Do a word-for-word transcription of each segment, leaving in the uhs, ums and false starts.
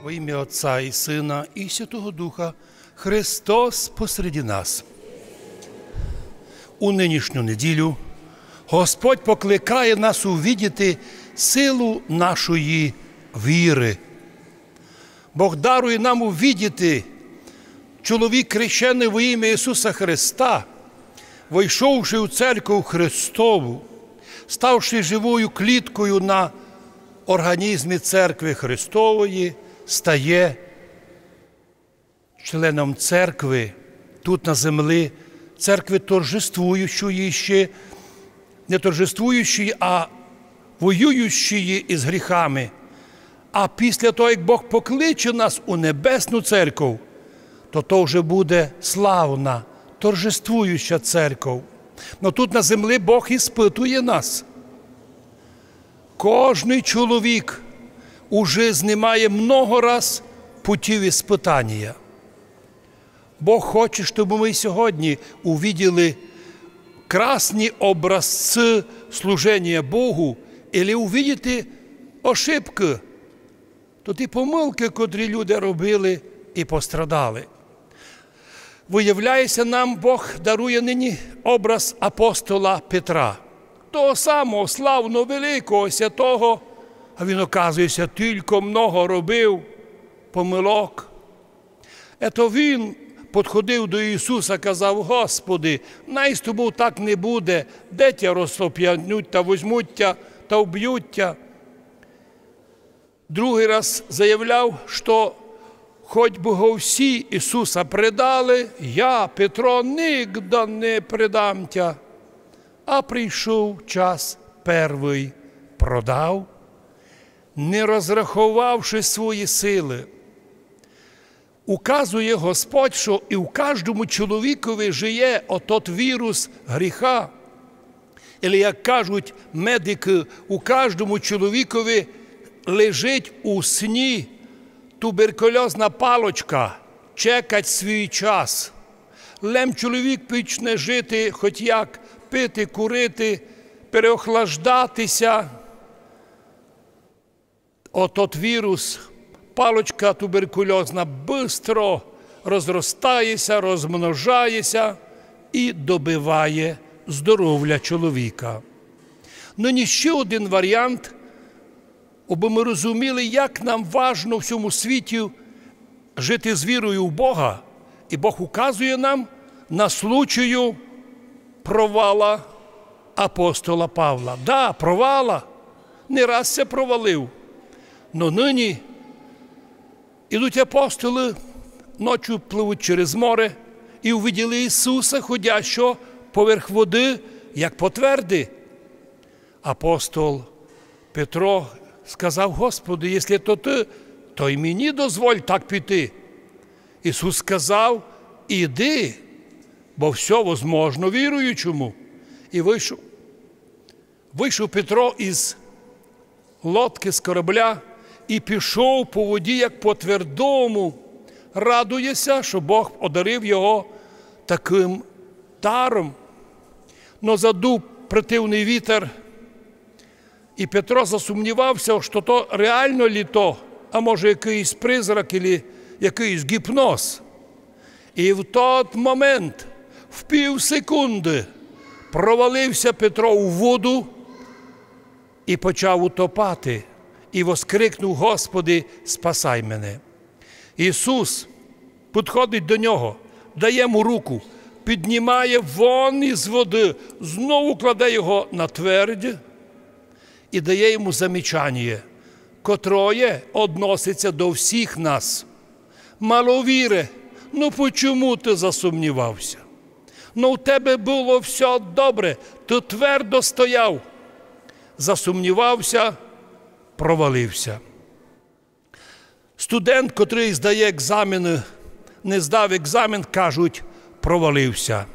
Во імя Отця і Сына і Святого Духа. Христос посреди нас. У нынішню неділю Господь покликає нас увидіти силу нашої віри. Бог дарує нам увидіти, чоловік, крещеный во імя Ісуса Христа, войшовши у церкву Христову, ставши живою кліткою на організмі церкви Христової, стає членом церкви тут на землі, церкви торжествуючої ще, не торжествуючої, а воюючої із гріхами. А після того, як Бог покличе нас у небесну церкву, то то вже буде славна, торжествуюча церква. Но тут на землі Бог іспитує нас. Кожный чоловік у жизни має много раз путі іспытанія. Бог хоче, щоб мы сьогодні увиділи красні образці служенія Богу, или увидіти ошибкы, то ті помылкы, котрі люди робили і пострадали. Выявляється нам, Бог дарує нині образ апостола Петра, того самого славного, великого святого, а він, оказується, тілько много робив помылок. Ето він подходив до Ісуса, казав: «Господи, най з тобою так не буде, де тя розопнуть та возьмуть тя та вбють тя». Другый раз заявляв, што хоть бы го всі Ісуса предали, я, Петро, нигда не предам тя. А прийшов час, первый продав, не розраховавши свої сили. Указує Господь, што і в каждому чоловікови жиє отот вірус гріха. Или, як кажуть медикы, у каждому чоловікови лежить у сні туберкульозна палочка, чекать свій час. Лем чоловік почне жити хоть як, пити, курити, переохлаждати ся, отот вірус, палочка туберкульозна, быстро розростає ся, розмножає ся і добиває здоровля чоловіка. Но є ще один варіант, абы мы розуміли, як нам важно в сьому світі жити з вірою в Бога. І Бог указує нам на случаю провала апостола Павла. Да, провала. Не раз ся провалив. Но нині ідуть апостолы, ночу пливуть через море і увиділи Ісуса, ходящого поверх воды, як по тверди. Апостол Петро сказав: «Господи, єсли то ты, то й мені дозволь так піти». Ісус сказав: «Іди, бо всьо возможно віруючому». І вышов, вышов Петро із лодкы, з корабля, і пішов по воді, як по твердому, радує ся, што Бог одарив його такым даром. Но задув противный вітер, і Петро засумнівав ся, што то реално лі то, а може, якыйсь призрак ілі якыйсь гіпноз. І в тот момент, в пів секунды, провалив ся Петро у воду і почав утопати, і воскрикнув: «Господи, спасай мене!» Ісус підходить до нього, дає йому руку, піднімає вон із воды, знову кладе його на твердь і дає йому замічаніє, котроє односить ся до всіх нас. «Маловіре, ну почому ты засумнівав ся? Ну, у тебе было всьо добре, ты твердо стояв. Засумнівав ся, провалив ся». Студент, котрый здає екзамены, не здав екзамен, кажуть, провалив ся.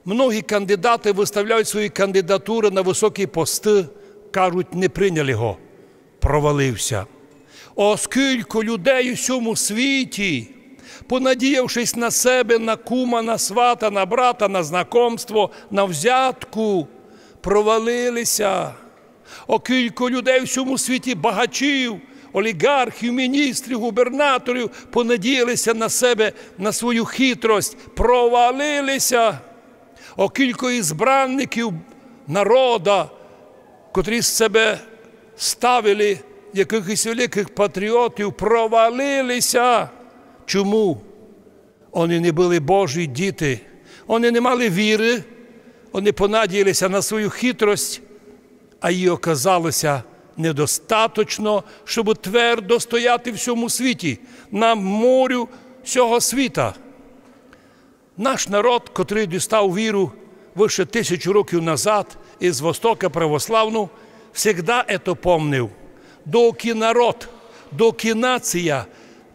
Многі кандидаты выставляють свої кандидатуры на высокі посты, кажуть, не прийняли го, провалив ся. О, скілько людей у сьому світі, понадіявшись на себе, на кума, на свата, на брата, на знакомство, на взятку, провалили ся. О, кілько людей у сьому світі, багачів, оліґархів, міністрів, губернаторів понадіяли ся на себе, на свою хитрость, провалили ся. О кілько ізбранників народа, котрі з себе ставили якыхось великых патріотів, провалили ся. Чому? Они не были Божі діти, они не мали віры, они понадіяли ся на свою хитрость, а її оказало ся недостаточно, щоб твердо стояти в сьому світі, на морю сього світа. Наш народ, котрый дістав віру выше тисячі років назад из Востока православну, всегда ето помнив. Докі народ, докі нація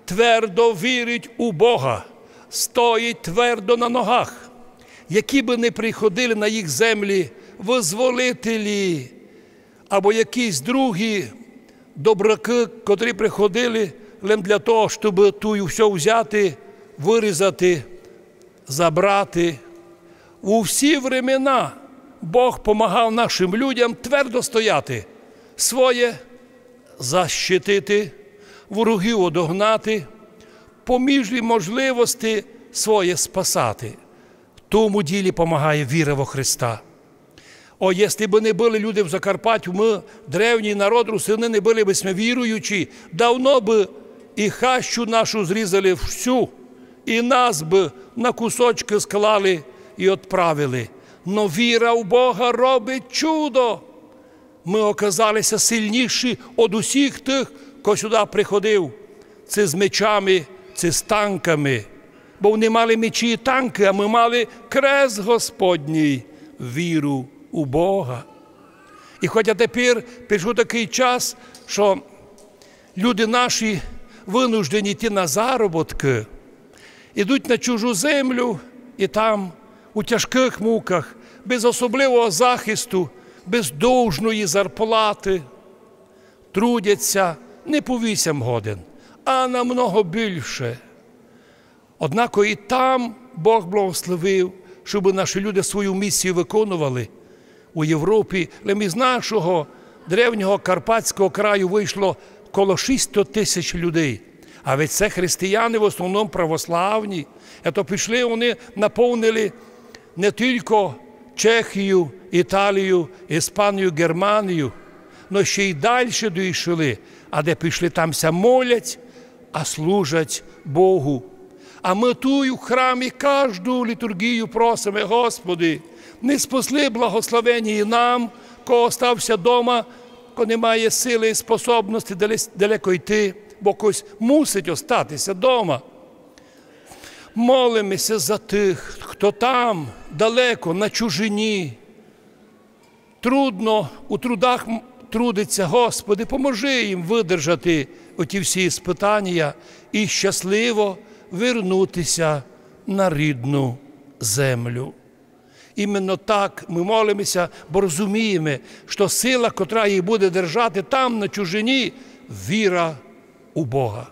твердо вірить у Бога, стоїть твердо на ногах, які бы не приходили на їх землі вызволителі або якісь другі добракы, котрі приходили лем для того, щоб туй всьо взяти, вырізати, забрати. У всі времена Бог помагав нашим людям твердо стояти, своє защитити, ворогів одогнати, по мірі можливости своє спасати. В тому ділі помагає віра во Христа. О, єсли бы не были люди в Закарпаттю, мы, древній народ, русины, не были бы сьме віруючі, давно бы і хащу нашу зрізали всю, і нас бы на кусочкы склали і одправили. Но віра в Бога робить чудо. Мы оказали ся сильніші од усіх тых, ко сюда приходив, ци з мечами, ци з танками. Бо они мали мечі і танкы, а мы мали крест Господній, віру у Бога. І хотя тепер прийшов такый час, што люди наші вынуждені йти на заробіткы, ідуть на чужу землю і там, у тяжкых муках, без особливого захисту, без должної зарплаты, трудять ся не по вісім годин, а намного більше. Однако і там Бог благословив, щоб наші люди свою місію виконували. У Європі лем із нашого древнього Карпатського краю вийшло коло шістсот тисяч людей. А ведь це християни, в основному православні. Ето пішли, вони наповнили не тілько Чехію, Італію, Іспанію, Германію, но ще й дальше дійшли, а де пішли, там ся молять, а служать Богу. А мы туй у храмі кажду літурґію просиме: Господи, ниспосли благословеніє нам, ко остався дома, ко не має силы і способности дале-, далеко йти, бо хтось мусить остати ся дома. Молиме ся за тых, хто там, далеко, на чужині. Трудно, у трудах м-, трудить ся. Господи, поможи їм выдержати оті всі іспытанія і щасливо вернути ся на рідну землю. Іменно так мы молиме ся, бо розумієме, што сила, котра їх буде держати там, на чужині, віра у Бога.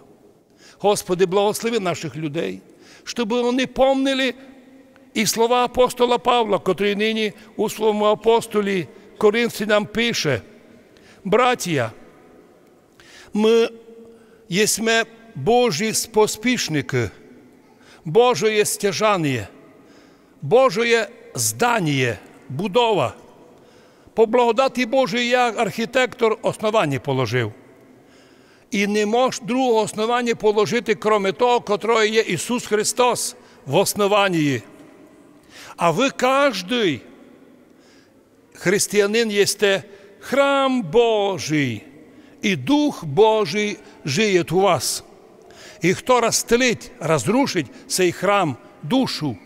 Господи, благослови наших людей, щоб они помнили і слова апостола Павла, котрый нині у своєму апостолі Коринфянам пише: Братія, мы єсме Божі споспішникы, Божоє стяжаніє, Божоє зданіє, будова. По благодати Божій я, архітектор, основаніє положив. І не мож другого основаніє положити, кроме того, котроє є Ісус Христос в основанії. А вы каждый християнин єсте храм Божий, і Дух Божий жиє у вас. І хто розстелить, розрушить сей храм, душу,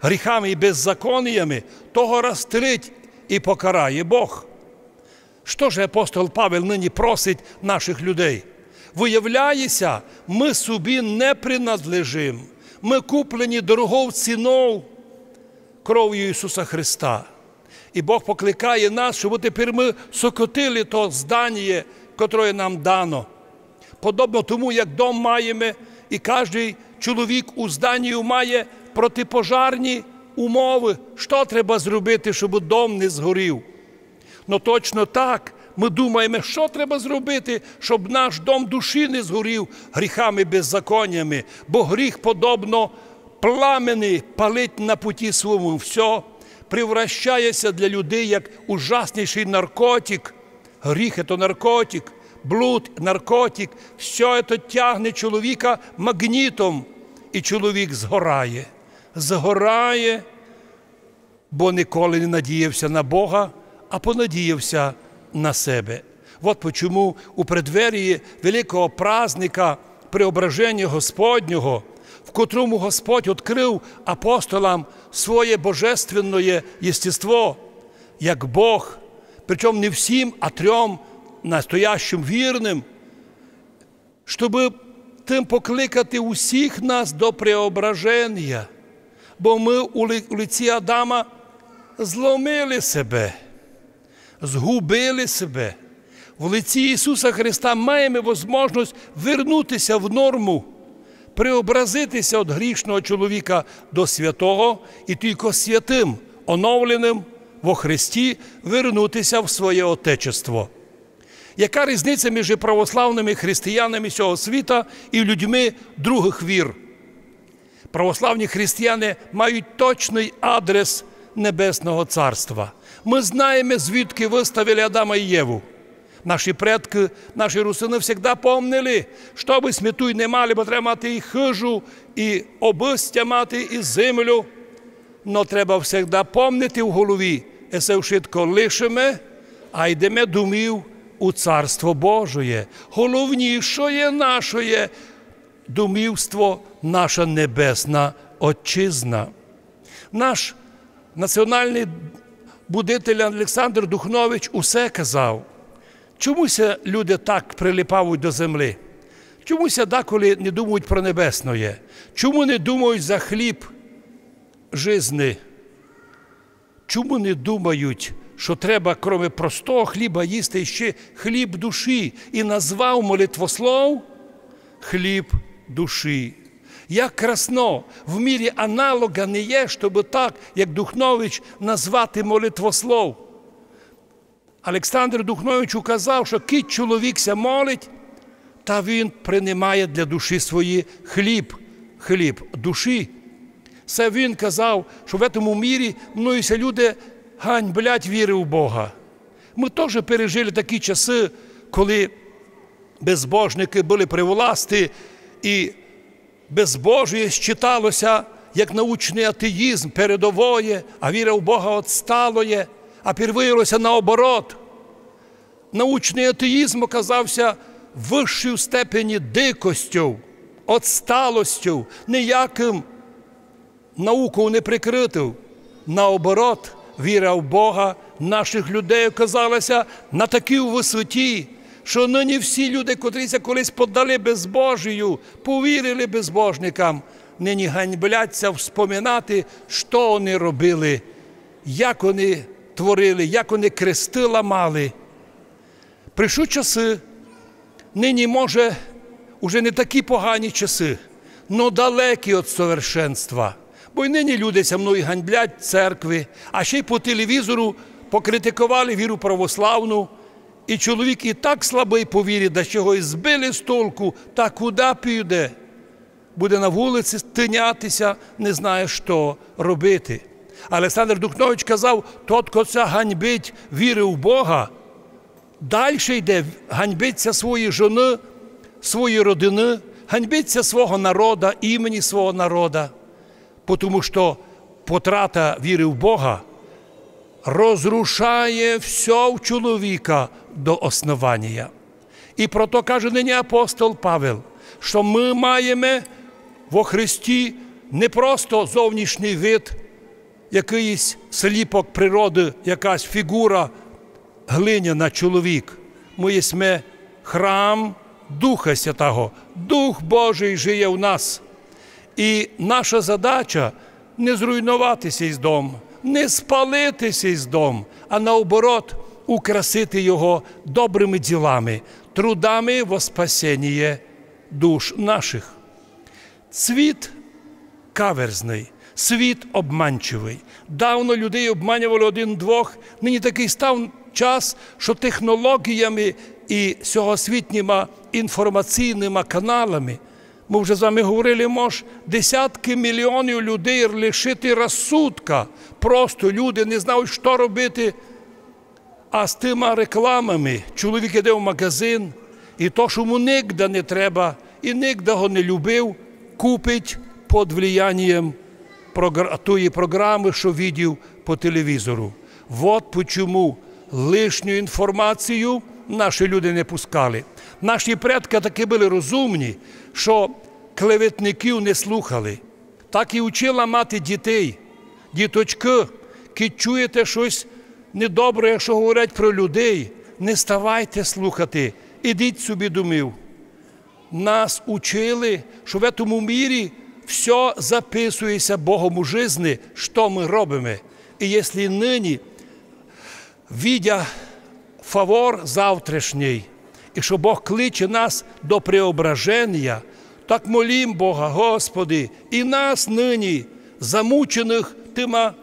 гріхами і беззаконіями, того розстелить і покарає Бог. Што же апостол Павел нині просить наших людей? Выявляє ся, мы собі не принадлежим. Мы куплені дорогов цінов кров'ю Ісуса Христа. І Бог покликає нас, щоб тепер мы сокотили то зданіє, котроє нам дано. Подобно тому, як дом маєме, і каждый чоловік у зданію має протипожарні умовы, што треба зробити, щоб дом не згорів. Но точно так Мы думаєме, што треба зробити, щоб наш дом душі не згорів гріхами, беззаконіями, бо гріх подобно пламени палить на путі своєму всьо, превращає ся для людей як ужаснішый наркотик. Гріх — то наркотик, блуд — наркотик. Всьо то тягне чоловіка магнітом, і чоловік згорає. Згорає, бо ніколи не надіяв ся на Бога, а понадіяв ся на себе. Вот почому у преддверії великого праздника Преображення Господнього, в котрому Господь открыв апостолам своє божественне єстество, як Бог, причому не всім, а трьом настоящим вірным, щоб тым покликати усіх нас до преображення, бо мы у ли-, у лиці Адама зломили себе, згубили себе. В лиці Ісуса Христа маєме возможность вернути ся в норму, преобразити ся од грішного чоловіка до святого і тілько святым, оновленым во Христі, вернути ся в своє Отечество. Яка різниця між православными християнами сього світа і людьми другых вір? Православні християни мають точный адрес Небесного Царства. Мы знаєме, звідки выставили Адама і Єву. Наші предкы, наші русины всегда помнили, што бы сьме туй не мали, бо треба мати і хыжу, і обыстя мати, і землю. Но треба всегда помнити в голові, есе вшытко лишиме, а йдеме домів у Царство Божоє. Головнішоє нашоє домівство — наша небесна Отчизна. Наш націоналный будитель Александр Духнович усе казав: чому ся люди так прилипавуть до землі? Чому ся даколи не думають про небесноє? Чому не думають за хліб жизни? Чому не думають, што треба, кроме простого хліба, їсти ще хліб душі? І назвав молитвослов хліб душі. Як красно, в мірі аналога не є, щоб так, як Духнович, назвати молитвослов. Александр Духнович указав, што кідь чоловік ся молить, та він принимає для душі свої хліб, хліб душі. Се він казав, што в этому мірі многі ся люди ганьблять віры в Бога. Мы тоже пережили такі часы, коли безбожникы были при власти, і безбожіє считало ся як научный атеїзм передовоє, а віра в Бога отсталоє, а пір выявило ся наоборот. Научный атеїзм оказав ся в высшій степені дикостю, отсталостю, ниякым науков не прикрыту. Наоборот, віра в Бога нашых людей оказала ся на такій высоті, што нині всі люди, котрі ся колись подали безбожію, повірили безбожникам, нині ганьблять ся вспоминати, што они робили, як они творили, як они кресты ламали. Прийшли часы, нині, може, уже не такі погані часы, но далекі од совершенства. Бо й нині люди ся мною ганьблять церкви, а ще й по телевізору покритиковали віру православну. І чоловік і так слабый по вірі, да ще го й збили з толку, та куда піде? Буде на вулиці тиняти ся, не знає, што робити. Александр Духнович казав: тот, хто ся ганьбить віры в Бога, дальше йде, ганьбить ся своєї жоны, своєї родины, ганьбить ся свого народа, імені свого народа. Потому што потрата віры в Бога розрушає всьо в чоловіка до основанія. І прото каже нині апостол Павел, што мы маєме во Христі не просто зовнішній вид, якыйсь сліпок природы, якась фігура глиняна, чоловік. Мы єсме храм Духа Святого. Дух Божий жиє в нас. І наша задача — не зруйновати сей дом, не спалити сей дом, а наоборот, украсити його добрыми ділами, трудами во спасеніє душ наших. Світ каверзный, світ обманчивый. Давно людей обманювали один двох, нині такый став Час, што технологіями і сьогосвітніма інформаційныма каналами, мы вже з вами говорили, мож десяткы міліонів людей лишити розсудка. Просто люди не знають, што робити. А з тыма рекламами чоловік іде в магазин, і то, што му нигда не треба, і нигда го не любив, купить під влиянієм прогр-, тої програмы, што видів по телевізору. Вот почому лишню інформацію наші люди не пускали. Наші предкы такі были розумні, што клеветників не слухали. Так і учила мати дітей. Діточкы, кідь чуєте штось недобре, што говорять про людей, не ставайте слухати, ідіть собі домів. Нас учили, што в этому мірі всьо записує ся Богом у жизни, што мы робиме. І єсли нині, видя фавор завтрашній, і што Бог кличе нас до преображеня, так молім Бога: Господи, і нас нині, замученых тыма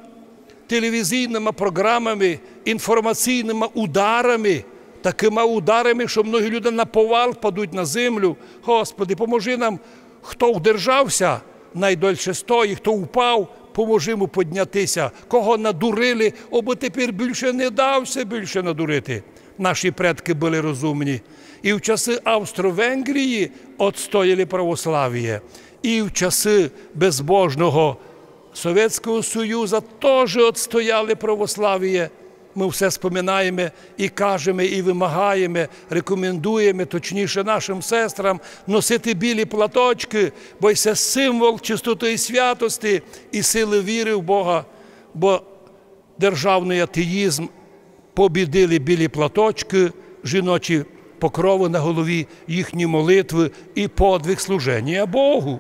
телевізійныма програмами, інформаційныма ударами, такыма ударами, што многі люди наповал падуть на землю. Господи, поможи нам, хто удержав ся, най дольше стоїть, хто упав, поможи му подняти ся. Кого надурили, обы тепер більше не дав ся більше надурити. Наші предкы были розумні. І в часы Австро-Венгрії отстояли православіє, і в часы безбожного Совєтського Союза тоже отстояли православіє. Мы всьо споминаєме і кажеме, і вымагаєме, рекомендуєме, точніше, нашым сестрам носити білі платочкы, бо се символ чистоты і святости і силы віры в Бога, бо державный атеїзм побідили білі платочкы, жіночі покровы на голові, їхні молитвы і подвиг служеня Богу.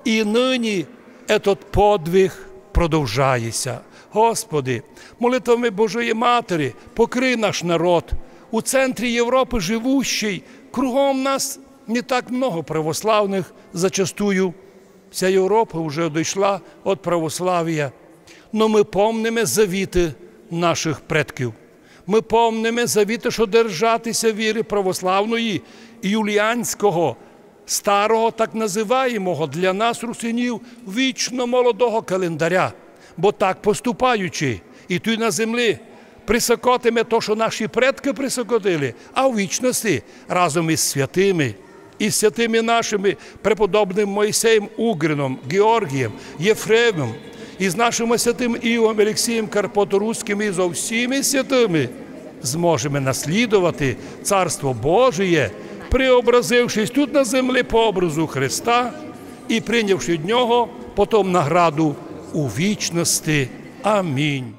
І нині етот подвиг продовжає ся. Господи, молитвами Божої Матері покрий наш народ. У центрі Європы живущий, кругом нас не так много православных зачастую. Вся Європа вже одійшла од православія. Но мы помниме завіты нашых предків. Мы помниме завіты, што держати ся віры православної, юліанського, старого, так называємого для нас, русинів, вічно молодого календаря. Бо так поступаючи, і туй на землі присокотиме то, што наші предкы присокотили, а в вічности разом із святыми, із святыми нашыми преподобным Моїсеєм Угрином, Георгієм, Єфремом, із нашым святым Івом Алексієм Карпаторуськым і зо всіми святыми зможеме наслідовати Царство Божіє, преобразившись тут на землі по образу Христа і прийнявши від Нього потом награду у вічности. Амінь.